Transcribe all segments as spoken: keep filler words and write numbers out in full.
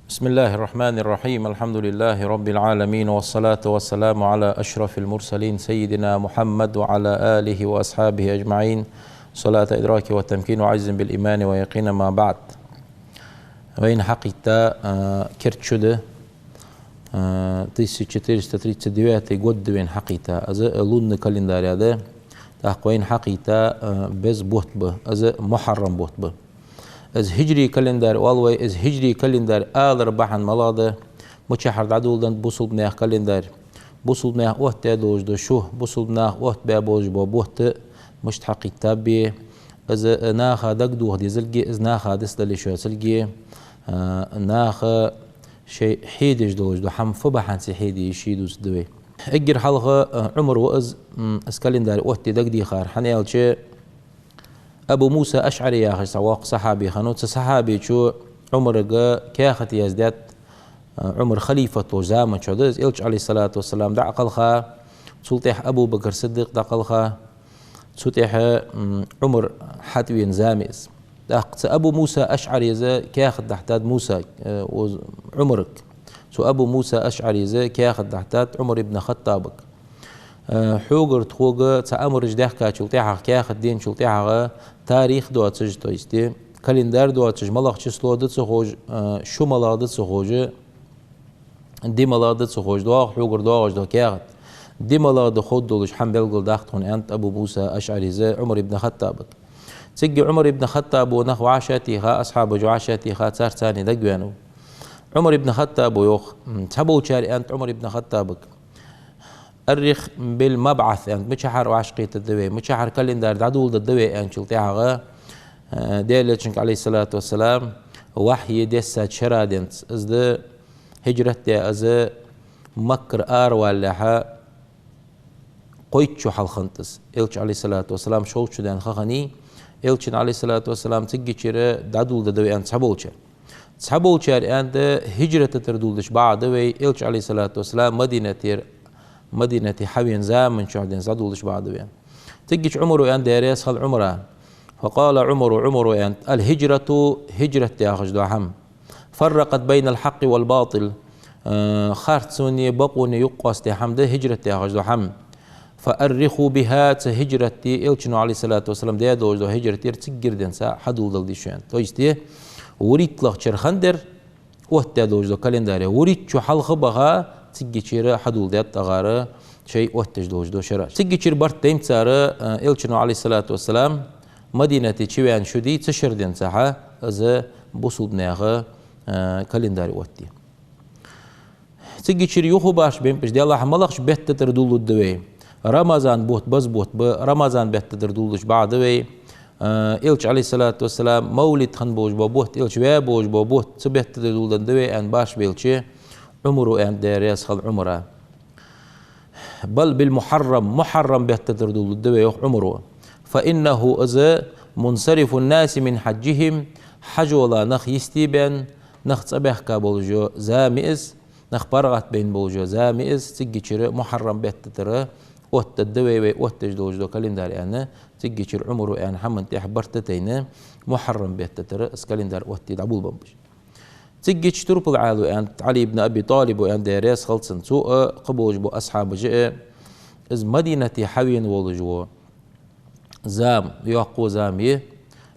بسم الله الرحمن الرحيم. الحمد لله رب العالمين، والصلاة والسلام على أشرف المرسلين سيدنا محمد وعلى آله وأصحابه أجمعين. صلاة إدراك وتمكين وعز بالإيمان ويقين، ما بعد. Вайна хьакхийтта, а, керда шу да, а, тысяча четыреста тридцать девятый год да вайна хьакхийтта. Из лунный календарь да. ТӀаккха вайна хьакхийтта, а, беза бутт ба. Из мухьаррам бутт ба. Из хиджрий календарь оал вай, из хиджрий календарь алара бахьан малагӀа да, мичахьара дӀадоладеннад бусалба наьха календарь. Бусалба наьха оттадаь долаш дола шу, бусалба наха оттабаь болаш бола бутт мишта хьакхийттаб, из наха дагадоха дезалга, из наха дицдала йиш йоацалга, а, наха шоай хьедеш долаш дола хӀама фу бахьанца хьеде йиш я дувцаргда вай. Эггара хьалха, а, Ӏумара ва из, м, из календарь оттаде дагадехар, хӀана аьлча, Абу Муса АшӀари яхаш цхьа воккха сахьаби хиннав. Цу сахьабечо Ӏумарага каьхат яздаьд, а, Ӏумар халифат волча заман чухь да из, Элча, عليه الصلاة والسلام, дӀа а кхелха, цул тӀехьа Абу Бакр Сиддикъ дӀакхелха, цул тӀехьа, м, Ӏумар хьатӀавена зама я из. ТӀаккха цу Абу Муса АшӀарис каьхат дӀахьийтад Муса, э, оз-, Ӏумарага. Цу Абу Муса АшӀарис каьхат дӀахьийтад Ӏумар ибн Хаттабага. Э, хьогара тхога цхьа амараш даьхкачул тӀехьагӀа, каьхат деначул тӀехьагӀа тарих доацаш, то есть, э, календарь доацаш, малагӀа число да ца ховш, э, шу малагӀа да ца ховш, ди малагӀа да ца ховш, доагӀа хьогара доагӀаш дола каьхат. Ди малагӀа да ховргдолаш хӀама белгалдаккха тхона, аьннад Абу Муса АшӀарис Ӏумар ибн Хаттабага. Цига Ӏумар ибн Хаттаба нах вӀашагӀтеха, асхьабаш вӀашагӀтеха, цар царна дагаваьннав. Ӏумар ибн Хаттаба йоах, м, цхьаболчар аьннад Ӏумар ибн Хаттабага: «أرخ بالمبعث», аьннад, мичахьара вӀашагӀкхетаргда вай, мичахьара календарь дӀадоладергда вай, аьнначул тӀехьагӀа, э, Даьла Элчанга, عليه الصلاة والسلام, вахьи дессад шера денз. Из да хиджрат даь, из Маккара аравалалехьа кхойтта шу хьалха хиннад из. Элча, عليه الصلاة والسلام, шовзткъа шу даьнна ха хиннай, Элчано, عليه الصلاة والسلام, циггачара дӀадоладергда вай, аьннад цхьаболчар. Цхьаболчар аьннад, хиджрата тӀара доладеш бакъахьа да вай, Элча, عليه الصلاة والسلام, Мадинатера, Мадинате хьавена заман чухь денз дӀадоладеш бакъахьа да вай, аьннад. Циггача Ӏумара аьннад, Даьла раьза хилва Ӏумара: «فقال عمر», Ӏумара аьннад: «الهجرة», хиджрат яхаш дола хӀама, «فرقت بين الحق والباطل», э, харцонеи бакъонеи юкъе къоастадаь хӀама да хиджрат яхаш дола хӀама. «فأرخوا بها», цу хиджрата, Элчано, عليه الصلاة والسلام, даь долаш дола хиджратера циггара денз хьадоладала деза шоана. То есть, э, вуритталагӀча шера хиннадар, оттадаь долаш дола календарь, вурийтта шу хьалха баха, циггачара хьадоладаьд тӀагӀара шоай оттадеш долаш дола шераш. Циггачара барт дайнад цар, э, Элчано, عليه الصلاة والسلام, Мадинате чувена шу дий, цу шера денз хьа из бусалба наьха, э, календарь оттаде. Циггачара юха башха бенаб уж, Даьллахьа, малагӀча бетта тӀара доладергда вай. Рамазан бутт беза бутт ба, Рамазан бетта тӀара доладеш бакъахьа да вай. Э, Элча, عليه الصلاة والسلام, мовлид хинна болаш бола бутт, Элча ваь болаш бола бутт, цу бетта тӀара доладергда вай, аьнна башха белча, Ӏумара аьннад, Даьла раьза хилва Ӏумара: «بل بالمحرم», мухьаррам бетта тӀара доладергда вай, йоах Ӏумара. «فإنه», из, «منصرف الناس من حجهم», хьажола нах йисте баьнна, нах цӀабаьхка болаш йола зама я из, нах паргӀата байна болаш йола зама я из, циггачара мухьаррам бетта тӀара оттадергда вай, вай оттадеш долаш дола календарь, аьнна, циггачара Ӏумара аьнна хӀаман тӀехьа барт тайна, мухьаррам бетта тӀара из календарь оттаде дӀаболабеннаб уж. Циггача турпала Ӏаьлас аьннад, Ӏали ибн Аби ТӀалиба аьннад, Даьла раьза хилва цунна, цо а, кхыболаш бола асхьабаша а, из Мадинате хьавена волаш вола зама, йоккха зама я,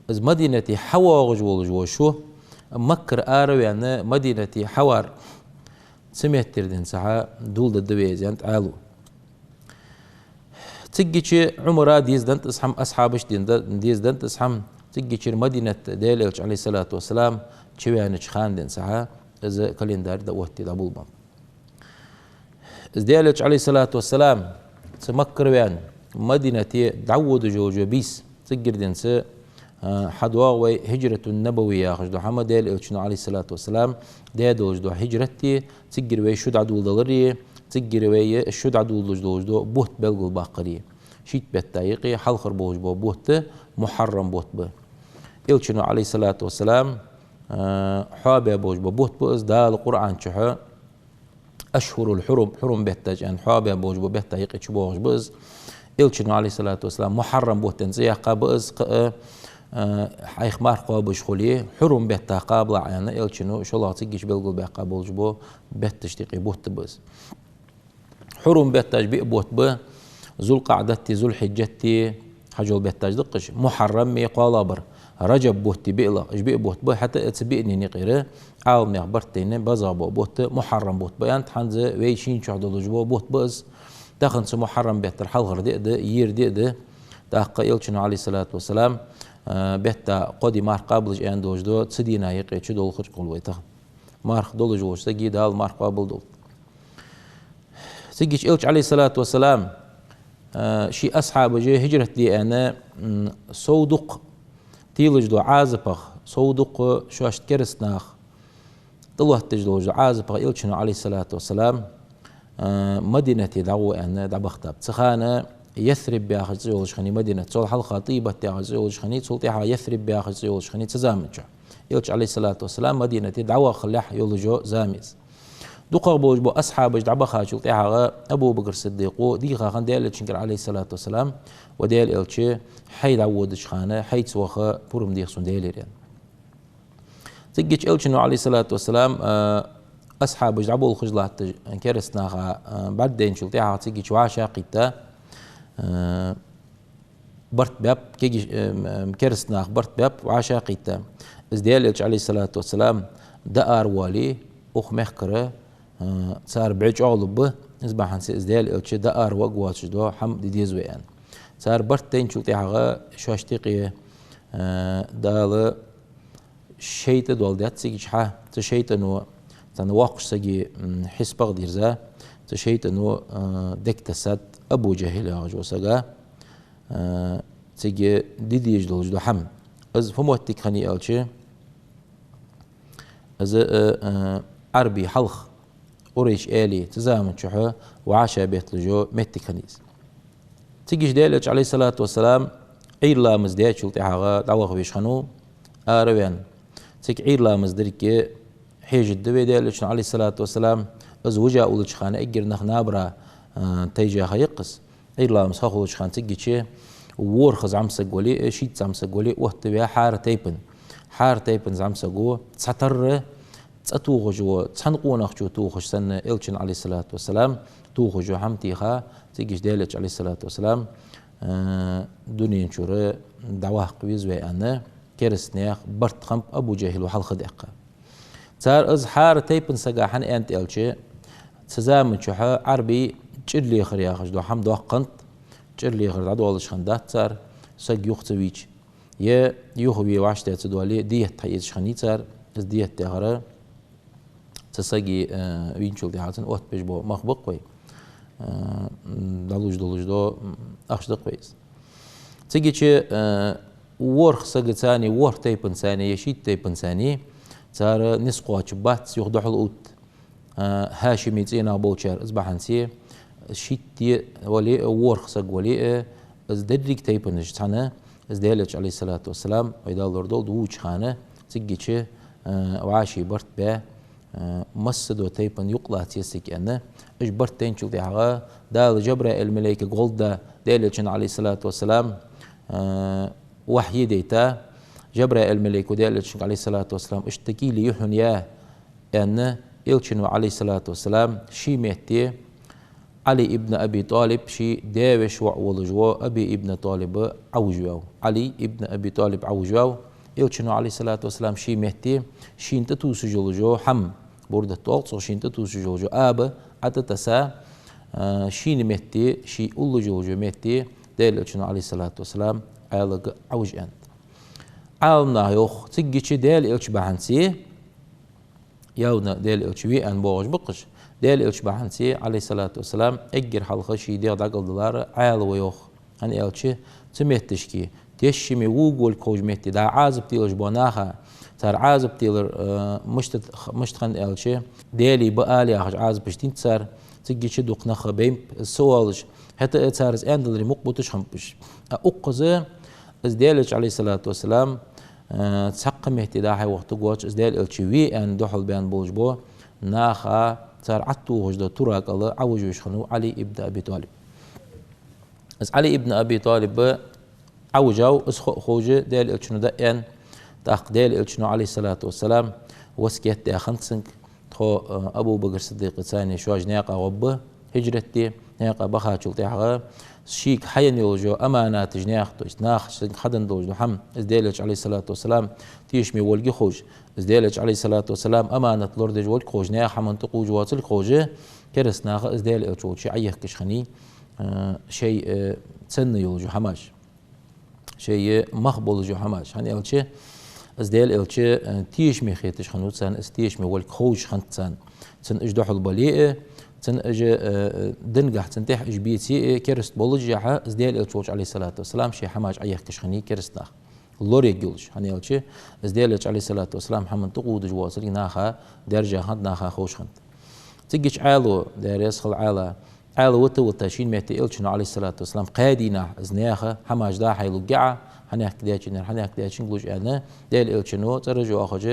из Мадинате хьавоагӀаш волаш вола шу, Маккара араваьнна Мадинате хьавар, цу меттера денз хьадоладергда вай из, аьннад Ӏало. Циггача Ӏумара дезаденнад из хӀама, асхьабаша дезаденнад из хӀама, циггачара Мадинате Даьла Элча, عليه الصلاة والسلام, чувенача хана денз хьа из календарь дӀаоттаде дӀаболабеннаб. Из Даьла Элча, عليه الصلاة والسلام, цу Маккара ваьнна, Мадинате дӀаводаш йолаш йола бийса, циггара денз, а, хьадоагӀа вай хиджратун-набави яхаш дола хӀама, Даьла Элчано, عليه الصلاة والسلام, даь долаш дола хиджрати, циггара вай шу дӀадоладалари, циггара вай шу дӀадоладеш долаш дола бутт белгалбаккхари. Шийтта бетта юкъе хьалхара болаш бола бутт мухьаррам бутт ба. Элчано, عليه الصلاة والسلام, а, хьоабаь болаш бола бутт ба из, Дала Къуръан чухь «أشهر الحرم», хьурум бетташ аьнна, хьоабаь болаш бола бетта юкъе чубоагӀаш ба из. Элчано, عليه الصلاة والسلام, мухьаррам бутт аьнна цӀи яьккха ба из, кхы а, а, хьайх марха кхоабаш хуле, Хьурум бетта кхабалахь аьнна, Элчано шоллагӀа цигга чу белгалбаьккха болаш бола бетташта юкъе бутт ба из. Хьурум бетташ биъ бутт ба: Зулкъаъдати, Зулхьиджати, хьажол бетташ да-кх уж, Мухьаррами кхоалагӀбар, Раджаб бутти биълагӀа, уж биъ бутт ба. ХӀаьта а цу биънена юкъера Ӏаламнаьха барт тайна базагӀа бола бутт Мухьаррам бутт ба аьннад, хӀанз вай шийна чухь долаш бола бутт ба из. Тахан цу Мухьаррам беттара хьалхара ди а да, ера ди а да. ТӀаккха Элчано, Ӏалайхи ссалату вассалам, а, бетта кхо ди марха кхабалаш аьнна долаш да, цу дийнахьа юкъе чудолхаш хул вай тахан. Марха долаш волча сага Дала марха кхоабалдолда. Цигга Элча, Ӏалайхи ссалату вассалам, а, ший асхьабаша хӀижрат де аьнна, м, сов дукха телаш долча Ӏазапах, сов дукха шоашта кераста нах тӀалоаттадеш долча Ӏазапах Элчано, Ӏалайхи ссалату вассалам, а, Мадинате дӀагӀо аьнна дӀабахийтаб. Цу хана Ясриб яхаш цӀи йолаш хиннай Мадинат, цул хьалха ТӀийбат яхаш цӀи йолаш хиннай, цул тӀехьагӀа Ясриб яхаш цӀи йолаш хиннай цу заман чухь. Элча, Ӏалайхи ссалату вассалам, Мадинате дӀавахалехь йолаш йола зама я из. ДукхагӀа болаш бола асхьабаш дӀабахачул тӀехьагӀа Абу Бакр Сиддикъо дийха хиннад Даьла Элчангара, Ӏалайхи ссалату вассалам: «Ва Даьла Элча, хьо дӀаводача хана хьоца ваха пурам деха сона, Даьлера», — аьнна. Цигга Элчано, Ӏалайхи ссалату вассалам, а, асхьабаш дӀаболхаш латташ кераста наха, а, бӀаргадайначул тӀехьагӀа цигга вӀашагӀкхийтта, а, барт баьб, кегий, эм, эм, кераста нах барт баьб, вӀашагӀкхийтта. Из Даьла Элча, Ӏалайхи ссалату вассалам, дӀааравале укх мехкара, э, цар бӀу чӀоагӀлургба, из бахьанца из Даьла Элча дӀаараваргвоацаш дола хӀама де деза вай аьнна. Цар барт дайначул тӀехьагӀа шоашта юкъе, э, Дала шайтӀа доаладаьд цигача хьа, цу шайтӀано цхьан воккхача сага, м, хьисапах дирза, цу шайтӀано, э, дег тессад Абу Джахьил яхаш волча сага, э, цига де дезаш долаш дола хӀама. Из фу моттиг хиннай аьлча, из, э, э, Ӏарбий хьалха, Къурайш аьлий, цу заман чухь вӀашагӀбетталуш йола моттиг хиннай из. Цигга Даьла Элча, Ӏалайхи ссалату вассалам, Ӏуйра ламаз даьчул тӀехьагӀа дӀаваха везаш хиннав, араваьнна. Цига Ӏуйра ламаз деррига хьежаргда вай Даьла Элчано, Ӏалайхи ссалату вассалам, из вижа уллача хана эггара наха набара, а, тайжа ха я-кх из. Ӏуйра ламаз ха хулача хана цигга ворхӀ зӀамсаг вале а, шийтта зӀамсаг вале а, оттаваь хӀара тайпан. ХӀара тайпан зӀамсаго цхьатарра цӀа тохаш вола, цхьан къонахчо тохаш санна, Элчано, Ӏалайхи ссалату вассалам, тохаш йола хӀама теха, цигга Даьла Элча, Ӏалайхи ссалату вассалам, а, дунен чура дӀаваккха веза вай аьнна, кераста наьха барт-хиннаб Абу Джахьило хьалхадаьккха. Цар из хӀара тайпан сага хӀана аьннад аьлча, цу заман чухь Ӏарбий чӀир лехар яхаш дола хӀама доаккх хиннад, чӀир лехар дӀадоалаш хиннадац цар, саг юха ца вийча. Е юхаве вӀаштӀехьа ца доале, диет хьаэцаш хиннай цар, из диет яхар цу сага, э, вийначул тӀехьагӀа цунна оттабеш бола мах ба-кх вай. Э, м, дӀалуш долаш дола, м, ахча да-кх вай из. Цигга, э, ворхӀ сагаца, ворхӀ тайпанца, е шийтта тайпанца цар низ кхоачаргбац, юха духьал отт, а, хьашимий цӀен нах болчар. Из бахьанце шийтта вале а, ворхӀ саг вале а, из деррига тайпанаш цхьана, из Даьла Элча, Ӏалайхи ссалату вассалам, вай Дала лорадолда, вувча хана, цигга, а, вӀаший барт баь, а, массадола тайпан юкъ лаца еза цига аьнна. Уж барт дайначул тӀехьагӀа Дала Жабраил малайкага гӀолла Даьла Элчанна, Ӏалайхи ссалату вассалам, а, вахьи дайта. Жабраил малайко Даьла Элчанга, Ӏалайхи ссалату вассалам, иштта кӀийле я хьона, я аьнна, Элчано, Ӏалайхи ссалату вассалам, ший метте Ӏали ибн Аби ТӀалиб, ший даь-веший воӀ волаш вола Аби ибн ТӀалиб Ӏовижаваьв. Ӏали ибн Аби ТӀалиб Ӏовижаваьв. Элчано, Ӏалайхи ссалату вассалам, ший метте шийна тӀатувсаш йолаш йола хӀама, бурдат оал цох, шийна тӀатувсаш йолаш йола аба ӀотӀатесса, а, ший метте, ше уллаш йолаш йолча метте Даьла Элчано, Ӏалайхи ссалату вассалам, Ӏаьлага Ӏовижа аьннад. Ӏаламнаха йоах, цигга Даьла Элча бахьанце, явно Даьла Элча ве аьнна боагӀаш ба-кх уж, Даьла Элча бахьанце, Ӏалайхи ссалату вассалам, эггара хьалха ший дегӀ дӀакӀалдалар Ӏаьла ва йоах. ХӀана аьлча, цу метташка, тешшаме вувргволга ховш метте, дӀа Ӏазап телаш бола наха, цар Ӏазап телар, э, мишта, мишта хиннад аьлча, Даьлий ба ала яхаш Ӏазапаш диннад цар, цигга дукха нах бейнаб из ца оалаш, хӀаьта а цар из аьннадаларе мукъа буташ хиннаб уж. А укхаза из Даьла Элча, Ӏалайхи ссалату вассалам, э, цхьаккха метте дӀа-хьа вахийтаргвоацаш, из Даьла Элча ве аьнна духьал баьнна болаш бола наха, цар ӀотӀатохаш дола тура кӀал Ӏовижавеш хиннав Ӏали ибн Аби ТӀалиб. Из Ӏали ибн Аби ТӀалиб Ӏовижав, из хов-, ховш, Даьла Элчано дӀааьннад. ТӀаккха Даьла Элчано, Ӏалайхи ссалату вассалам, васкет даь хиннад цунга, тхо, э, Абу Бакр Сиддикъи царна шоаш наькъа гӀоргба, хӀижрат де, наькъа бахачул тӀехьагӀа, шийга хьаенна йолаш йола аманаташ наьха, то есть наха шийга хьаденна долаш дола хӀама, из Даьла Элча, Ӏалайхи ссалату вассалам, тешаме волга ховш, из Даьла Элча, Ӏалайхи ссалату вассалам, аманат лорадеш волга ховш, наьха хӀаманна тӀакхувш воацилга ховш, кераста наха из Даьла Элча волча Ӏоехкаш хиннай, э, шоай, э, ценна йолаш йола хӀамаш. Шоай мах болаш йола хӀамаш. ХӀана аьлча, из Даьла Элча, э, тешаме хеташ хиннав царна, из тешаме волга ховш хиннад царна. Цунна уж духьал бале а, цунна уж, э, динагахьа цунна тӀехьа уж беце а, кераста болашехьа, из Даьла Элча волча, Ӏалайхи ссалату вассалам, шоай хӀамаш Ӏоехкаш хиннай кераста наха. Лорадергйолаш. ХӀана аьлча, из Даьла Элча, Ӏалайхи ссалату вассалам, хӀаманна тӀакхувдаш воацилга наха даьржа хиннад, наха ховш хиннад. Цигача Ӏаьлас, Даьла раьза хилва Ӏаьлас, Ӏаьла вита-вита шийна метте Элчано, Ӏалайхи ссалату вассалам, кхаь дийнахьа из наьха хӀамаш дӀа-хьа лургья Ӏа, хьанехк даьчунна, хьанехк даьчунга луш аьнна, Даьла Элчано цӀераш йоахаш,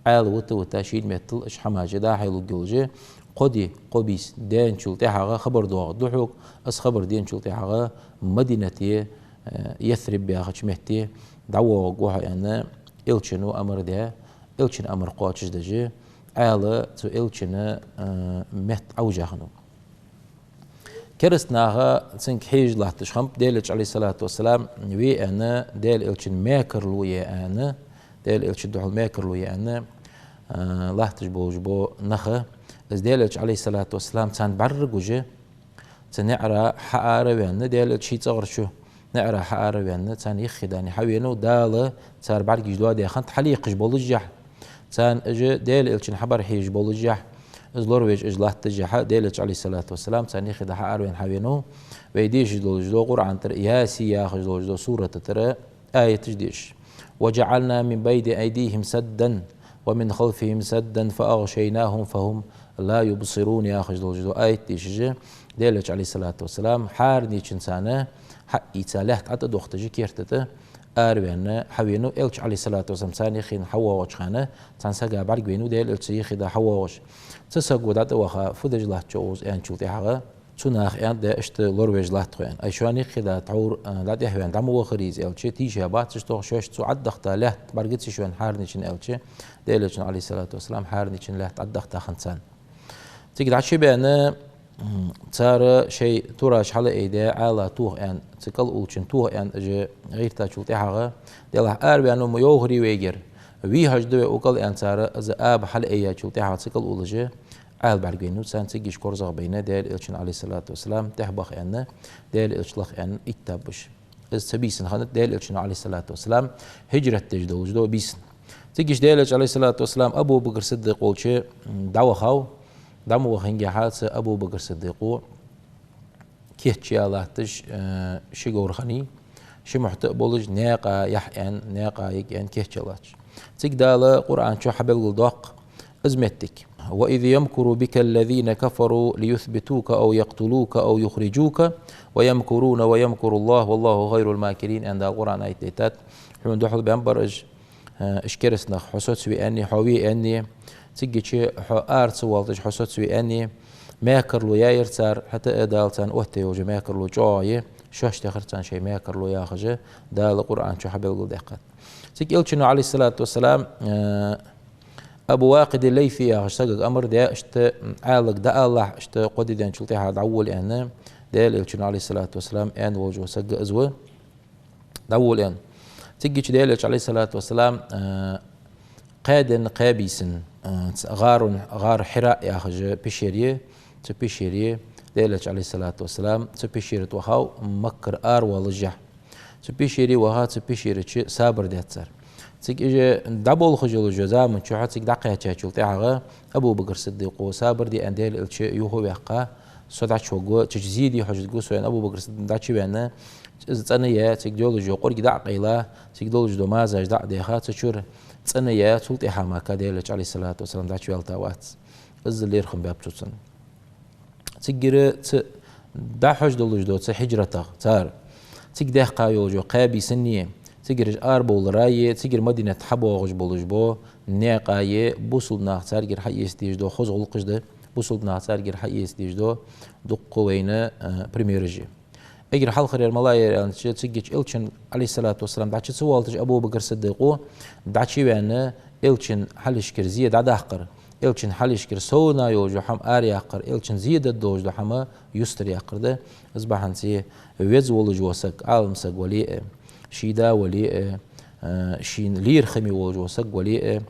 Ӏаьла вита-вита шийна меттел уж хӀамаш дӀа-хьа лургйолаш, кхо ди, кхо бийса даьнначул тӀехьагӀа хабар доагӀаргда хьога, из хабар даьнначул тӀехьагӀа Мадинате, э, Ясриб яхача метте дӀавоагӀаргва хьо аьнна, Элчано амар даь, Элчан амар кхоачашдеш, Ӏаьла цу Элчан, э, метта Ӏовижа хиннав. Кераста наха цунга хьежаш латташ хиннаб, Даьла Элча, Ӏалайхи ссалату вассалам, ве аьнна, Даьла Элчан мекарло е аьнна, Даьла Элчан духьал мекарло е аьнна, а, латташ болаш бола нах. Из Даьла Элча, Ӏалайхи ссалату вассалам, царна бӀаргагуш, цу наӀара хьаара а ваьнна, Даьла Элча ший цӀагӀарча наӀара хьаара а ваьнна, царна юххе дӀа хьавенав, Дала цар бӀаргаш доадаь хиннад хьалъекхаш болашехьа. Царна уж Даьла Элчан хьабар хьежаш болашехьа, из лоравеш уж латташехьа, Даьла Элча, Ӏалайхи ссалату вассалам, царна юххе дӀа хьаара а ваьнна хьавенав. Вай дешаш долаш дола Къуръан тӀара Ясин яхаш долаш дола сурата тӀара аяташ дешаш. «وجعلنا من بين أيديهم سدا ومن خلفهم سدا فأغشيناهم فهم لا يبصرون», яхаш долаш дола аят дешаш, Даьла Элча, Ӏалайхи ссалату вассалам, хӀаране чу царна хьаийца лаьтта ӀотӀадохийташ, керта тӀа араваьнна хьавенав. Элча, Ӏалайхи ссалату вассалам, царна юххе хьавоагӀача хана, цхьан сага бӀаргавайнав Даьла Элча юххе дӀа хьавоагӀаш. Цу саго дӀатӀаваха, фу деш латтача укхаза аьнначул тӀехьагӀа, цу наха аьннад, иштта лоравеш латт хьо аьнна. Ай шоана юххе дӀа тхьовра, а, дӀатӀехваьнна дӀа ма вахарий из аьлча, тийша бац уж тхо, шоаш цу ӀотӀадахийта лаьтта бӀаргаций шоана хӀаране чу аьлча, Даьла Элчано, Ӏалайхи ссалату вассалам, хӀаране чу лаьтта ӀотӀадахийта хиннад царна. Цига дӀачубаьнна, м, цар шоай тураш хьалаайдаь, Ӏаьла тоха аьнна, цу кӀал уллачоа тоха аьнна, уж гӀертачул тӀехьагӀа, делахь араваьннав ма йоахарий вайгара, вий хьожаргда вай укх кӀал аьнна цар, из аба хьалаайяьчул тӀехьагӀа цу кӀал уллаш, Ӏаьла бӀаргавайнав царна, цига уж корзагӀбайна, Даьла Элчано, Ӏалайхи ссалату вассалам, тӀехьабаха аьнна, Даьла Элча лаха аьнна, иттаб уж. Из цу бийсан хиннад Даьла Элчано, Ӏалайхи ссалату вассалам, хӀижрат деш долаш дола бийсан. Цига уж Даьла Элча, Ӏалайхи ссалату вассалам, Абу Бакр Сиддикъ волча, м, дӀавахав, дӀа ма ваха хингехьа цу Абу Бакр Сиддикъо кийчъяь латташ, э, ши говр хиннай, ши мухь тӀа а болаш, наькъа яхь аьнна, наькъа йига аьнна кийчъяь латташ. Цига Дала Къуръан чу хьабелгалдоаккх из моттиг. «وإذ يمكر بك الذين كفروا ليثبتوك أو يقتلوك أو يخرجوك ويمكرون ويمكر الله والله خير الماكرين», аьнна Дала Къуръан аят дайтад. Хьона духьал баьннаб уж, э, уж кераста нах, хьо соцаве аьнна, хьо ве аьнна, цигача хьо ара ца валийташ, хьо соцаве аьнна, мекарло яьяр цар, хӀаьта а Дала царна оттаяь йолча мекарло чӀоагӀа я, шоаш техар царна шоай мекарло яхаш, Дала Къуръан чу хьабелгалдаьккхад. Цига Элчано, Ӏалайхи ссалату вассалам, э, Абу Вакъид ал-Лайси яхача сагага амар даь, иштта Ӏаьлага дӀаалалахь, иштта кхо ди даьнначул тӀехьагӀа дӀавола аьнна, Даьла Элчано, Ӏалайхи ссалату вассалам, аьнна волаш вола саг из ва, дӀавола аьнна. Цигача Даьла Элча, Ӏалайхи ссалату вассалам, э, кхаь денна, кхаь бийсан, э, ц-, гӀарун, гӀар Хьира яхаш пещера я, цу пещере Даьла Элча, Ӏалайхи ссалату вассалам, цу пещера тӀа вахав, Маккара аравоалашехьа. Цу пещере ваха, цу пещера чу сабар даьд цар. Цига уж дӀаболхаш йолаш йола заман чухь цига дӀакхаьчачул тӀехьагӀа Абу Бакр Сиддикъо сабар де аьнна Даьла Элча юха а ваьккха, со дӀачуваргва, цу чу зе де хьожаргва со аьнна, Абу Бакр Сиддикъ дӀачуваьнна, из цӀена яь, цига долаш йола къорг дӀа а къайла, цига долаш дола мазаш дӀа а даьха, цу чура цӀена яь, цул тӀехьа мара Даьла Элча, Ӏалайхи ссалату вассалам, дӀачуваьлча вац. Из лерхӀам баьб цо цунна. Цигара цу дӀахьош долаш дола цу хӀижратах цар, цига даьккха йолаш йола кхаь бийсан а, цигара уж арабовлар а, цигара Мадинате хьабоагӀаш болаш бола наькъа а, бусалба наха царгара хьаэца дезаш дола хоза гӀулакхаш да, бусалба наха царгара хьаэца дезаш дола дуккха вайна, а, примераш я. Эггара хьалхара мала яр аьлча, циггача Элчан, Ӏалайхи ссалату вассалам, дӀачу ца воалийташ Абу Бакр Сиддикъо дӀачу ваьнна, Элчан хьалхашкара зе дӀадаккхар, Элчан хьалхашкара совгӀа йолаш йола хӀама араяьккхар, Элчан зе дергдолаш дола хӀама юстараяьккхар да. Из бахьанца веза волаш вола саг, Ӏалам саг вале а, ший да вале а, э, шийна лерхӀаме волаш вола саг вале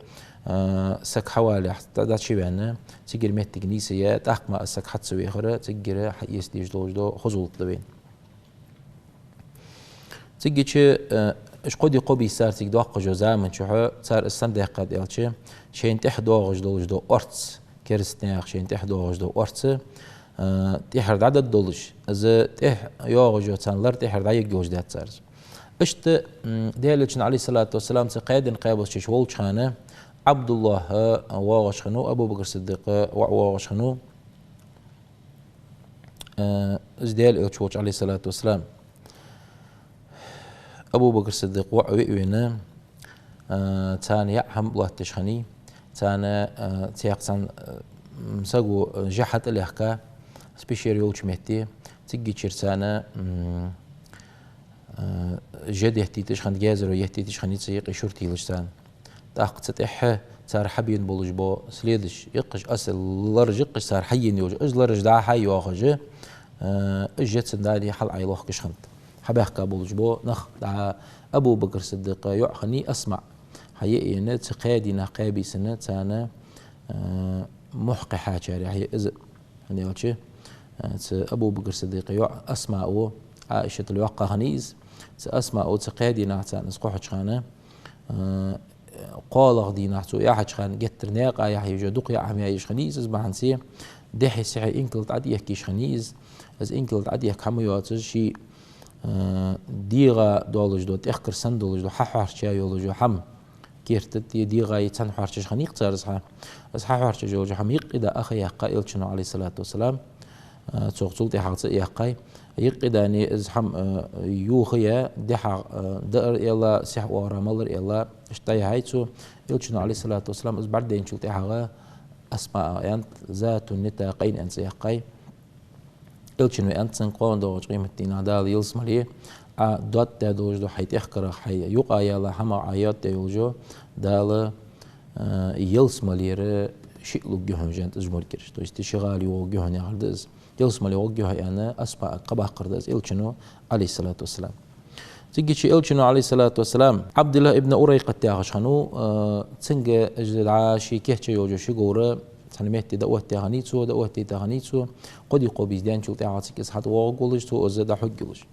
а, э, саг хьавалехь, дӀа-, дӀачу ваьнна, цигара моттиг нийсъе, тӀаккха мара из саг хьа ца вехар, цигара хьаэца дезаш долаш дола хоза гӀулакх да вайна. Циггача, э, уж кхо ди кхо бийса цар цига доаккхаш йолча заман чухь, цар из сенна даьккхад аьлча, шоашта тӀехьа доагӀаш долаш дола орц, керастий наьха шоашта тӀехьа доагӀаш дола орц, э, тӀехьара дӀадоалаш, из тӀехьа йоагӀаш йола цар лар тӀехьара дӀаергйолаш даьд цар из. Иштта, м, Даьла Элчан, Ӏалайхи ссалату вассалам, цу кхаь дийнахьа кхаь бусалба чу волча хана, Ӏабдуллахь воагӀаш хиннав, Абу Бакр Сиддикъа воӀ воагӀаш хиннав. Э, из Даьла Элча волча, Ӏалайхи ссалату вассалам, Абу Бакр Сиддикъа воӀ ве а вена, э, царна яа хӀама лоаттадеш хиннай, царна, э, цхьан, э, м, саго, э, жа хьатӀалехка, из пещера йолча метте, циггачара царна, м, э, жа деттийташ хиннад, гезаро еттийташ хиннай цу юкъе шура тийлаш царна. ТӀаккха цу тӀехьа цар хьабена болаш бола следаш, иккхаш, из лараш иккхаш цар хьаена йолаш, из лараш дӀа-хьа йоахаш, э, из жа цун дали хьалъай лохкаш хиннад. Хьабаьхка болаш бола нах дӀа Абу Бакр Сиддикъа йоӀ хиннай Асмаъ. Хьае а ена, цу кхаь дийнахьа кхаь бийсан царна, э, мухь кхихьачарех я из. ХӀана аьлча, э, цу Абу Бакр Сиддикъа йоӀ Асмаъо, Ӏаишатал йоккха хиннай из, цу Асмаъо цу кхаь дийнахьа царна из кхухьача хана, э, кхоалагӀа дийнахьа цо яхьача хана геттара наькъа яхьа еш, дукха яа хӀама яь йиш хиннай из, из бахьанца дехьа-сехьа инкал тӀа тӀаехка йиш хиннай из. Из инкал тӀа тӀаехка хӀама йоацаш, ший, э, дегӀа долаш дола, тӀехкар санна долаш дола, хьахьоарча йолаш йола хӀама, керта тӀа дегӀа е цхьана хьоарчаш хиннай-кх цар из хьа. Из хьахьоарчаш йолаш йола хӀама юкъе даа аха яьккхай Элчано, Ӏалайхи ссалату вассалам, э, цох цул тӀехьагӀа цӀи а яьккхай. Юкъе даьнна из хӀама, э, юха а, дехьагӀа, э, даар а елла, сехьа оагӀорахьа малар а елла, иштта дӀаяхьай цо. Элчано, Ӏалайхи ссалату вассалам, из бӀаргадайначул тӀехьагӀа Асмаъа аьннад, Затун-нитакъайн аьнна цӀи яьккхай. Элчано аьннад цунга: «Кхоана доагӀача къематдийнахьа Дала ялсмале, Ӏа доттадаь долаш дола хьай тӀехкарах, хьай юкъа яьлла хӀамах Ӏа йоттадаь йолаш йола Дала, э, ялсмалера шиъ лургья хьона, жент из моргераш. То есть ши гӀала йогӀургья хьона», яхар да из. «Ялсмале гӀоргья хьо», аьнна, Асмаъага кхаъ баккхар да из Элчано, Ӏалайхи ссалату вассалам. Циггача Элчано, Ӏалайхи ссалату вассалам, Ӏабдуллахь ибн Урайкъат яхаш хиннав, э, цунга из дӀа ший кийча йолаш йола ши говр цхьан метте дӀаоттаяь хиннай цо, дӀаоттайта хиннай цо, кхо ди кхо бийса даьнначул тӀехьагӀа цига из хьатӀавоагӀаргволаш, цо из дӀахьоргйолаш.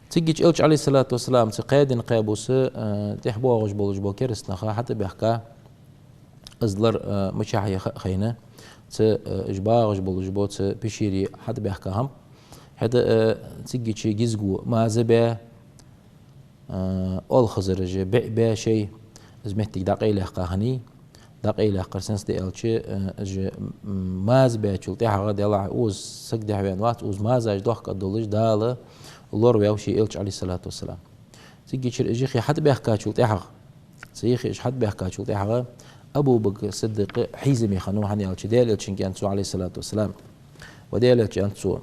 Циггача Элча, Ӏалайхи ссалату вассалам, цу кхаь дийнахьа кхаь бусалба, э, тӀехьа боагӀаш болаш бола кераста нах хьатӀабаьхка, из лар, э, мичахьа я ха-, хайна, цу, э, уж багӀаш болаш бола цу пещере хьатӀабаьхка хӀама. ХӀаьта, э, циггача гизго маза баь, э, оалхазараш бӀи баь шоай, из моттиг дӀакъайлаяьккха хиннай. ДӀакъайлаяьккхар сенца да аьлча, э, уж, м, маза баьчул тӀехьагӀа, делахь укхаза саг дехьаваьнна вац, укхаза мазаш дохкаргдолаш Дала лораваьв ший Элча, Ӏалайхи ссалату вассалам. Циггачара уж юхе хьатӀабаьхкачул тӀехьагӀа, цу юхе уж хьатӀабаьхкачул тӀехьагӀа Абу Бакр Сиддикъ хьийзаме хиннав, хӀана аьлча Даьла Элчанга аьннад цо, Ӏалайхи ссалату вассалам. Ва Даьла Элча, аьннад цо,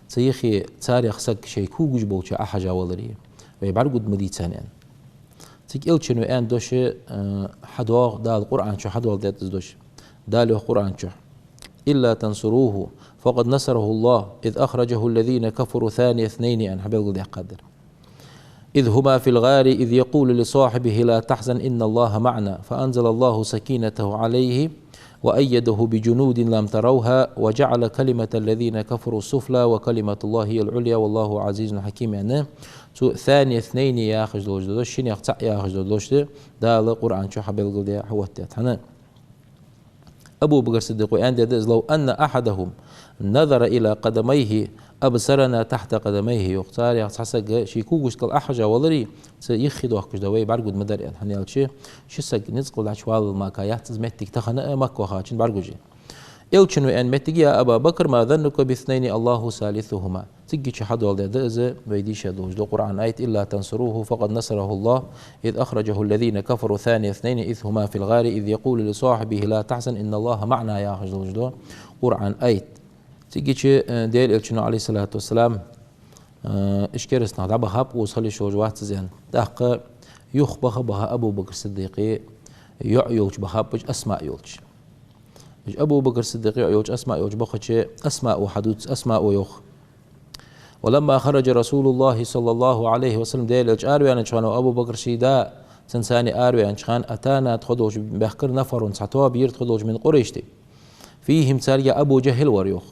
цу юхе царех саг шоай когаш болча Ӏохьажа валаре, вай бӀаргагургда ма дий царна, аьнна. Цига Элчано аьнна дош, э, хьадоагӀа, Дала Къуръан чу хьадоаладаьд из дош. Дала йоах Къуръан чу: «إلا تنصروه فقد نصره الله إذ أخرجه الذين كفروا ثاني اثنين», аьнна, хьабелгалдаьккхад ер. «إذ هما في الغار إذ يقول لصاحبه لا تحزن إن الله معنا فأنزل الله سكينته عليه وأيده بجنود لم تروها وجعل كلمة الذين كفروا السفلى وكلمة الله هي العليا والله عزيز حكيم», аьнна, цу «ثاني اثنين» яхаш долаш дола, шиннех цаӀ яхаш дола дош Дала Къуръан чу хьабелгалдаь, хьаоттадаьд. ХӀана? Абу Бакр Сиддикъо аьнна даьд из: «لو أن أحدهم نظر إلى قدميه أبصرنا تحت قدميه», йоах. Царех цхьа саг ший когашта кӀал Ӏохьажа валаре, цу юхе доахкаш дола вай бӀаргагургда ма дар, аьнна. ХӀана аьлча ши саг низ кӀал дӀачуваьлла мара яц из моттиг тахан а, Макка вахачоа бӀаргагуш. Элчано аьнна моттиг: «يا أبا بكر ما ظنك باثنين الله ثالثهما». Циггача хьадоаладаьд из вай дийша долаш дола Къуръан аят: «إلا تنصروه فقد نصره الله إذ أخرجه الذين كفروا ثاني اثنين إذ هما في الغار إذ يقول لصاحبه لا تحزن إن الله معنا», яхаш долаш дола Къуръан аят. Цигача, э, Даьла Элчано, Ӏалайхи ссалату вассалам, э, уж кераста нах дӀабахаб, укхаза хила йиш йолаш вац из аьнна. ТӀаккха юха баха-баха Абу Бакр Сиддикъа йоӀ йолча бахаб уж, Асмаъ йолча. Уж Абу Бакр Сиддикъа йоӀ йолча, Асмаъ йолча бахача, Асмаъо хьадувц, Асмаъо йоах: ولما خرج رسول الله صلى الله عليه وسلم, Даьла Элча араваьннача хана, Абу Бакр ший да, цунца цхьана араваьннача хана, أتانا, тхо долча баьхкар, نفر, цхьа тоаба яр тхо долча, من قريش, فيهم, цаьрга Абу Джахьил вар, йоах,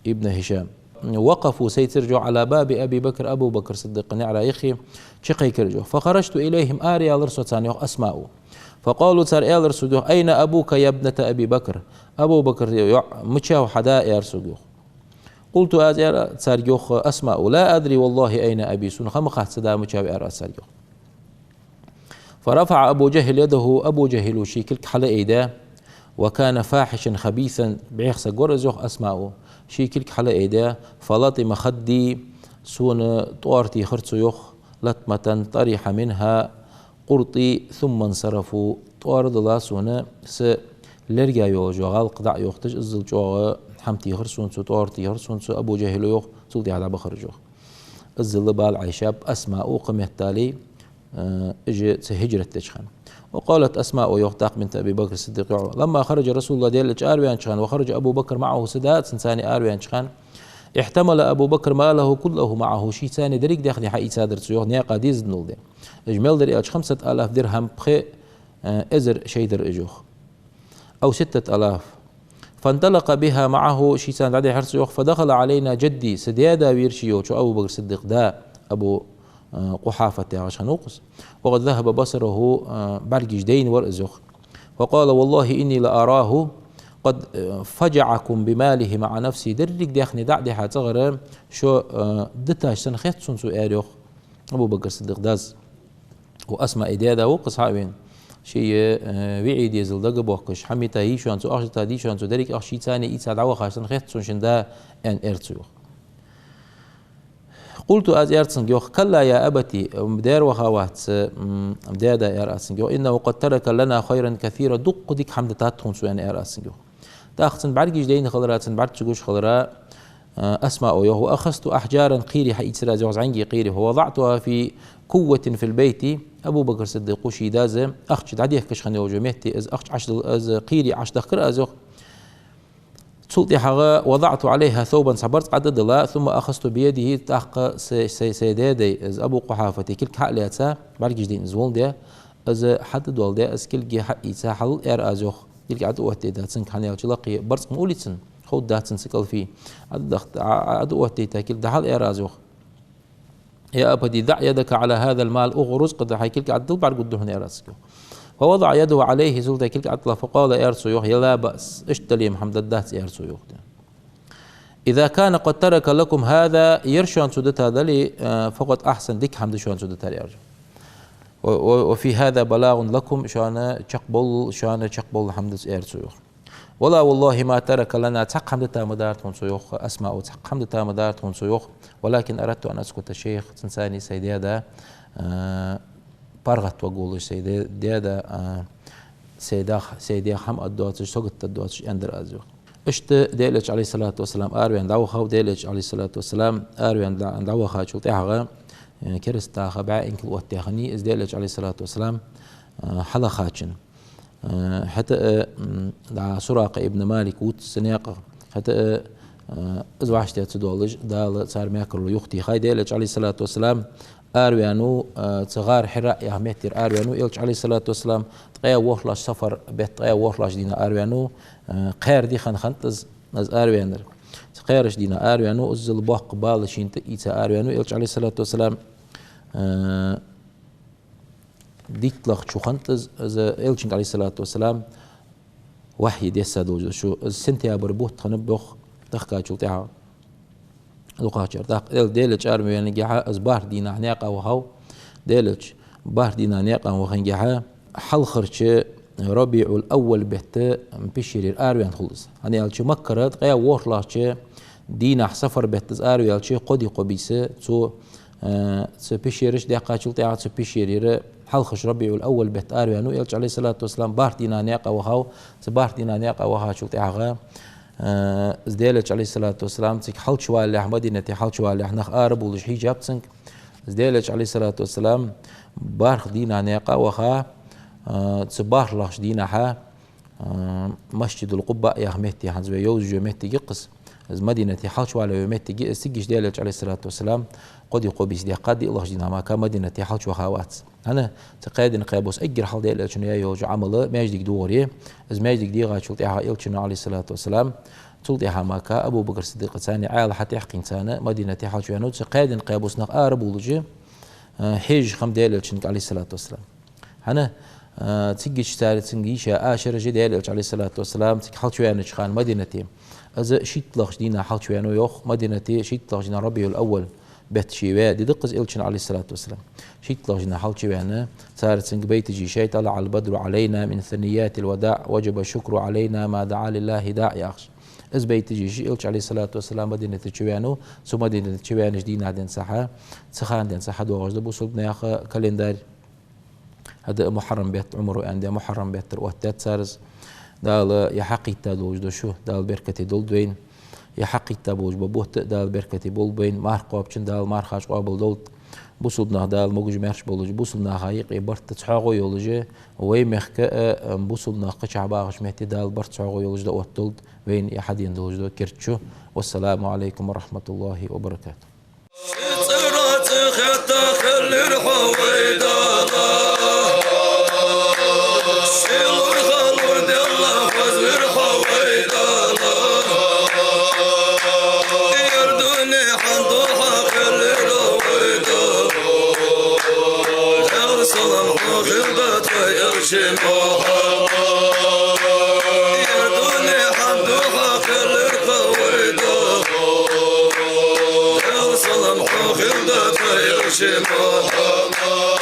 ибн Хишам. وقفوا, сайцар, йоах, على باب أبي بكر, Абу Бакр Сиддикъа наӀара юхе чукхайкар, йоах. فخرجت إليهم, араяьлар со царна, йоах Асмаъо. فقالوا, цар аьлар сога, йоах: أين أبوك يا ابنة أبي بكر؟ Абу Бакр йоӀ, мичав хьа да, аьлар сога, йоах. قلت, аз аьлар царга, йоах Асмаъо: لا أدري والله أين أبي, сона ха ма хац са да мичав, аьлар аз царга, йоах. فرفع أبو جهل يده, Абу Джахьила ший кулг хьалаайдаь, وكان فاحشا خبيثا, бӀеха саг вар из, йоах Асмаъо, ший кулг хьалаайдаь, فلطم خدي, сона тӀоара тийхар цо, йоах, لطمة طرح منها قرطي ثم انصرفوا, тӀоара дилла сона са лерга йолаш йола гӀалкх дӀа а йохийташ, иззал чӀоагӀа хӀама тийхар сона цо, тӀоара тийхар сона цо, Абу Джахьила, йоах, цул тӀехьагӀа дӀабахар уж, йоах. Иззал бала Ӏайшаб Асмаъо, кхыметтел, э, уж цу хӀижрат деча хана. وقالت أسماء, йоах, тӀаккха, بنت أبي بكر الصديق, йоӀ: لما خرج رسول الله, Даьла Элча араваьннача хана, وخرج أبو بكر معه, са да цунца цхьана араваьннача хана, احتمل أبو بكر ماله كله معه, шийца цхьана деррига даьхни хьаийцадар цо, йоах, наькъа дезаденна де. Уж мел дар аьлча, خمسة آلاف درهم, пхи, э, эзар шай дар уж, йоах. أو ستة آلاف. فانطلق بها معه, шийца цхьана дӀадихьар цо, йоах. فدخل علينا جدي, са даь-да вера ше йолча, Абу Бакр Сиддикъа да, Абу, э, Къухьафат яхаш хиннав-кх из. وقد ذهب بصره, э, бӀаргаш дайна вар из, йоах. فقال: والله إني لأراه قد، э، فجعكم بماله مع نفسه, деррига даьхни дӀа а дихьа цӀагӀара шо, э, диташ санна хет сона цо, аьлар, йоах, Абу Бакр Сиддикъа дас. Укх Асмаъа даь-да ва-кх из, хьа а вена. Ший, э, виӀий дезал дагабоаккхаш, хӀама йита йиш йоацаш, ахча дита йиш йоацаш, деррига ахча шийца цхьана ийца дӀавахача санна хет сона шун да, аьнна, аьлар цо, йоах. قلت, аз аьлар цунга, йоах: كلا يا أبت, даьра ваха вац, м, даь-да, аьлар аз цунга, йоах, إنه قد ترك لنا خيرا كثيرا, дукха дика хӀама дитад тхона цо, аьнна, аьлар аз цунга, йоах. ТӀаккха цун бӀаргаш дайна хилара, цун бӀарг чугуш хилара, э, Асмаъо йоах: وأخذت أحجارا, кхерий хьаийцар аз, йоах, зӀамига кхерий, فوضعتها في كوة في البيت, Абу Бакр Сиддикъа ший дас ахча дӀадехкаш хинна йолча метте, из ахча Ӏочудилла, из кхерий Ӏочудахкар аз, йоах. Цул тӀехьагӀа وضعت عليها ثوبا, цхьа барзкъа Ӏодилла, ثم أخذت بيده, тӀаккха сай, сай, сай даь-дай, из Абу Къухьафата кулг хьа а лаьца, бӀаргаш дайна из воландаь, из хьатӀадоаладаь, из кулг хьаийца хьалъайра аз, йоах. Кулг ӀотӀаоттайдаь цунга, хӀана аьлча лакхе барзкъа ма уллий цунна, ховргдац цунна цу кӀал фий. ӀотӀадахт-, Ӏо-, Ӏо-, ӀотӀаоттайта кулг дӀахьалъайра аз, йоах. يا أبت ضع يدك على هذا المال, укх рузкъа тӀа хьай кулг Ӏодилла, бӀаргагургда хьона, аьлар аз цунга. فوضع يده عليه, цул тӀехьагӀа кулг Ӏодилла, فقال, аьлар цо, йоах: يلا بأس, иштта дале-м хӀама дергдац, аьлар цо, йоах. إذا كان قد ترك لكم هذا, ер шоана цо дита дале, э, فقد أحسن, дика хӀама да шоана цо дитар, аьлар. و، و، وفي هذا بلاغ لكم, шоана чакхбовла, шоана чакхбовла хӀама да из, аьлар цо, йоах. ولا والله ما ترك لنا, цхьаккха хӀама дита ма дар тхона цо, йоах, Асмаъо, цхьаккха хӀама дита ма дар тхона цо, йоах. ولكن أردت أن أسكت الشيخ, цунца цхьана сай даь-да, э, паргӀатваргволаш, сай даь-, даь-да, э, сай дах-, сай даьх хӀама аргдоацаш, сагот даргдоацаш аьннадар аз, йоах. Иштта Даьла Элча, Ӏалайхи ссалату вассалам, араваьнна дӀавахав, Даьла Элча, Ӏалайхи ссалату вассалам, араваьнна дӀа-, дӀавахачул тӀехьагӀа, э, кераста наха бӀаь инкал оттадаь хиннай из Даьла Элча, Ӏалайхи ссалату вассалам, э, хьалхачунна. Э, хӀаьта а, м, дӀа Суракъа ибн Малик вувц цу наькъа, хӀаьта а, э, из вӀаштӀехьа ца доалаш, Дала цар мекарло юхатехай. Даьла Элча, Ӏалайхи ссалату вассалам, араваьннав, э, цу гӀар Хьира яхача меттера араваьннав Элча, Ӏалайхи ссалату вассалам, ткъаь ворхӀлагӀча сафар бетта, ткъаь ворхӀлагӀча дийнахьа араваьннав, э, кхаьра ди хинна хиннад из, из араваьннар. Цу кхаьрача дийнахьа араваьннав, иззал боккха бала шийна тӀаийца араваьннав Элча, Ӏалайхи ссалату вассалам, э, дийтлагӀча шу хиннад из, из Элчанга, Ӏалайхи ссалату вассалам, вахьи дессадолаш шу, из сентябрь бутт хиннаб, йоах, тахкачул тӀехьагӀа. ДукхагӀчар. ТӀаккха Даьла Элча араваьннаргахьа, из бархӀ дийнахьа наькъа вахав, Даьла Элча бархӀ дийнахьа наькъа вахангахьа, хьалхарча РабиӀул-аввал бетта пещерера араваьнна хул из. ХӀана аьлча, Маккара ткъаь ворхӀлагӀча дийнахьа сафар бетта из араваьлча, кхо ди, кхо бийса цо, э, цу пещера чу даьккхачул тӀехьагӀа, цу пещерера хьалхарча РабиӀул-аввал бетта араваьннав Элча, Ӏалайхи ссалату вассалам, бархӀ дийнахьа наькъа вахав, цу бархӀ дийнахьа наькъа вахачул тӀехьагӀа, Э, из Даьла Элча, عليه الصلاة والسلام, цига хьалчувалалехь, Мадинате хьалчувалалехь, нах ара бувлаш хьежаб цунга. Из Даьла Элча, عليه الصلاة والسلام, бархӀ дийнахьа наькъа ваха, э, цу бархӀлагӀча дийнахьа, э, Масджидул Къубба яха метте, хӀанз вай йовзаш йола моттиг я-кх из. Из Мадинате хьалчувалале йола моттиг я из. Цигга Даьла Элча, عليه الصلاة والسلام, кхо ди кхо бийса даьккхад, диълагӀча дийнахьа мара Мадинате хьалчуваха вац. ХӀана, цу кхаь ден, кхаь бус эггара хьалха Даьла Элчано яь йола Ӏамал маьждиг догӀар я. Из маьждиг дегӀачул тӀехьагӀа Элчано, عليه الصلاة والسلام, цул тӀехьагӀа мара Абу Бакр Сиддикъаца цхьана Ӏаьла хьатӀехкъийна царна Мадинате хьалчувена, цу кхаь ден, кхаь бус нах ара бувлаш, э, хьежаш хиннаб Даьла Элчанга, عليه الصلاة والسلام. ХӀана, э, цигга цар цунга йийша ашараш я Даьла Элча, عليه الصلاة والسلام, цига хьалчувенача хана Мадинате. Из шийтталагӀча дийнахьа хьалчувенав йоах Мадинате, шийтталагӀча дийнахьа Рабиул-Аввал бетта ше ваь ди да-кх из Элчан, عليه الصلاة والسلام. ШийтталагӀча дийнахьа хьалчувена, цар цунга байташ йийшай: «طلع البدر علينا من ثنيات الوداع، وجب الشكر علينا ما دعا لله داع», яхаш. Из байташ йийша Элча, عليه الصلاة والسلام, Мадинате чувенав, цу Мадинате чувенача дийнахьа денз хьа, цу хана денз хьадоагӀаш да бусалба наьха календарь. ХӀаьта а Мухьаррам бетта, Ӏумара аьннад, Мухьаррам беттара оттадаьд цар из. Дала ер хьакхийтта долаш дола шу Дала беркате долда вайна. Ер хьакхийтта болаш бола бутт а Дала беркате болба вайна. Марха кхоабачоа Дала мархаш къоабал долда. Бусалба нах Дала могаш-маьрша болаш, бусалба наха юкъе барт цхьоагӀо йолаш, вай мехка а, бусалба нах кхычахьа багӀача метте Дала барт цхьоагӀо йолаш дӀаоттадолда вайна ер хьадена долаш дола керда шу. والسلام عليكم ورحمة الله وبركاته. ЦӀера цӀи хетта хилар хьо вай Дала. Сийлур-халур делла хозар хьо вай Дала. Ер дунен хьа духьа хилар хьо вай Дала. Даьла салам хьона хилда тха Элча Мухьаммад. Ер дунен хьа духьа хилар хьо вай Дала. Даьла салам хьона хилда тха Элча Мухьаммад.